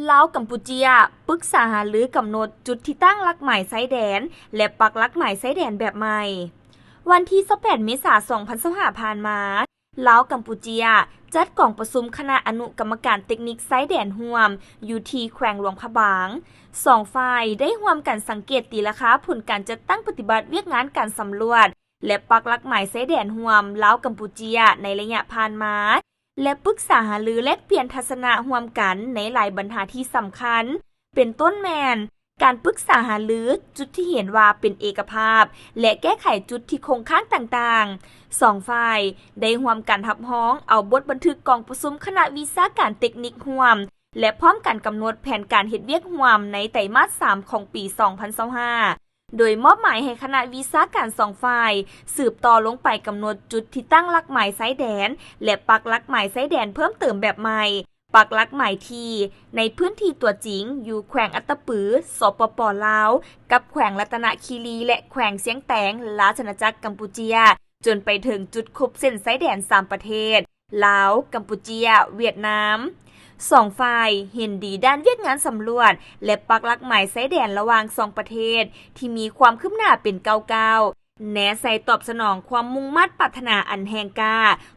ລາວ-ກຳປູເຈຍ ປຶກສາຫາລືກຳນົດຈຸດທີ່ຕັ້ງຫຼັກໝາຍຊາຍແດນ ແລະ ປັກຫຼັກໝາຍຊາຍແດນແບບໃໝ່. ວັນທີຊາວແປດ ເມສາ ສອງພັນຊາວຫ້າ ຜ່ານມາ, ລາວ-ກຳປູເຈຍ ຈັດກອງປະຊຸມຄະນະອະນຸກຳມະການເຕັກນິກຊາຍແດນຮ່ວມ ຢູ່ທີ່ແຂວງຫຼວງພະບາງ. ສອງຝ່າຍໄດ້ຮ່ວມກັນສັງເກດຕີລາຄາຜົນການຈັດຕັ້ງປະຕິບັດວຽກງານການສຳຫຼວດ ແລະ ປັກຫຼັກໝາຍຊາຍແດນຮ່ວມລາວ-ກຳປູເຈຍໃນໄລຍະຜ່ານມາ ແລະ ປຶກສາຫາລືແລກປ່ຽນທັດສະນະຮ່ວມກັນໃນຫຼາຍບັນຫາທີ່ສຳຄັນ, ເປັນຕົ້ນແມ່ນ ການປຶກສາຫາລືຈຸດທີ່ເຫັນວ່າເປັນເອກະພາບ ແລະ ແກ້ໄຂຈຸດທີ່ຄົງຄ້າງຕ່າງໆ. ສອງຝ່າຍໄດ້ຮ່ວມກັນຮັບຮອງເອົາບົດບັນທຶກກອງປະຊຸມຄະນະວິຊາການເຕັກນິກຮ່ວມ ແລະ ພ້ອມກັນກຳນົດແຜນການເຮັດວຽກຮ່ວມໃນໄຕມາດສາມຂອງປີສອງພັນຊາວຫ້າ ໂດຍມອບໝາຍໃຫ້ຄະນະວິຊາການສອງຝ່າຍສືບຕໍ່ລົງໄປກຳນົດຈຸດທີ່ຕັ້ງຫຼັກໝາຍຊາຍແດນ ແລະ ປັກຫຼັກໝາຍຊາຍແດນເພີ່ມເຕີມແບບໃໝ່, ປັກຫຼັກໝາຍທີ່ໃນພື້ນທີ່ຕົວຈິງຢູ່ແຂວງອັດຕະປື ສປປ ລາວ ກັບແຂວງລັດຕະນະຄີລີ ແລະ ແຂວງຊຽງແຕງ ລາຊະອານາຈັກກຳປູເຈຍ ຈົນໄປເຖິງຈຸດຄົບເສັ້ນຊາຍແດນສາມປະເທດ ລາວ, ກຳປູເຈຍ, ຫວຽດນາມ. ສອງຝ່າຍເຫັນດີດ້ານວຽກງານສຳຫຼວດ ແລະ ປັກຫຼັກໝາຍຊາຍແດນລະຫວ່າງສອງປະເທດທີ່ມີຄວາມຄືບໜ້າເປັນກ້າວໆ, ແນໃສ່ຕອບສະໜອງຄວາມມຸ່ງມາດປາດຖະໜາອັນແຮງກ້າ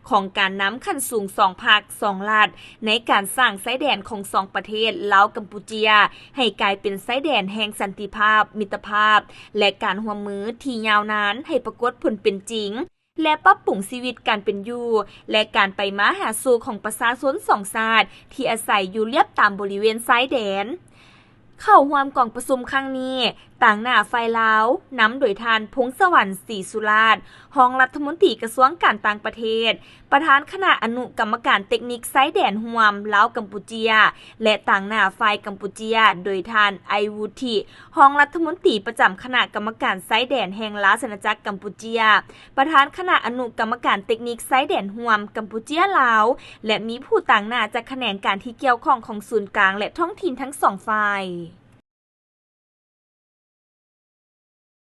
ຂອງການນຳຂັ້ນສູງສອງພັກສອງລັດ ໃນການສ້າງຊາຍແດນຂອງສອງປະເທດລາວ-ກຳປູເຈຍ ໃຫ້ກາຍເປັນຊາຍແດນແຫ່ງສັນຕິພາບ, ມິດຕະພາບ ແລະ ການຮ່ວມມືທີ່ຍາວນານໃຫ້ປາກົດຜົນເປັນຈິງ ແລະ ປັບປຸງຊີວິດການເປັນຢູ່ ແລະ ການໄປມາຫາສູ່ຂອງປະຊາຊົນສອງຊາດທີ່ອາໄສຢູ່ລຽບຕາມບໍລິເວນຊາຍແດນ. ເຂົ້າຮ່ວມກອງປະຊຸມຄັ້ງນີ້, ຕາງໜ້າຝ່າຍລາວ ນຳໂດຍທ່ານ ພົງສະຫວັນ ສີສຸລາດ ຮອງລັດຖະມົນຕີກະຊວງການຕ່າງປະເທດ, ປະທານຄະນະອະນຸກຳມະການເຕັກນິກຊາຍແດນຮ່ວມລາວ-ກຳປູເຈຍ ແລະ ຕາງໜ້າຝ່າຍກຳປູເຈຍ ໂດຍທ່ານ ໄອ ວຸທິ ຮອງລັດຖະມົນຕີປະຈຳຄະນະກຳມະການຊາຍແດນແຫ່ງລາຊະອານາຈັກກຳປູເຈຍ, ປະທານຄະນະອະນຸກຳມະການເຕັກນິກຊາຍແດນຮ່ວມກຳປູເຈຍ-ລາວ ແລະ ມີຜູ້ຕາງໜ້າຈາກຂະແໜງການທີ່ກ່ຽວຂ້ອງຂອງສູນກາງ ແລະ ທ້ອງຖິ່ນທັງສອງຝ່າຍ.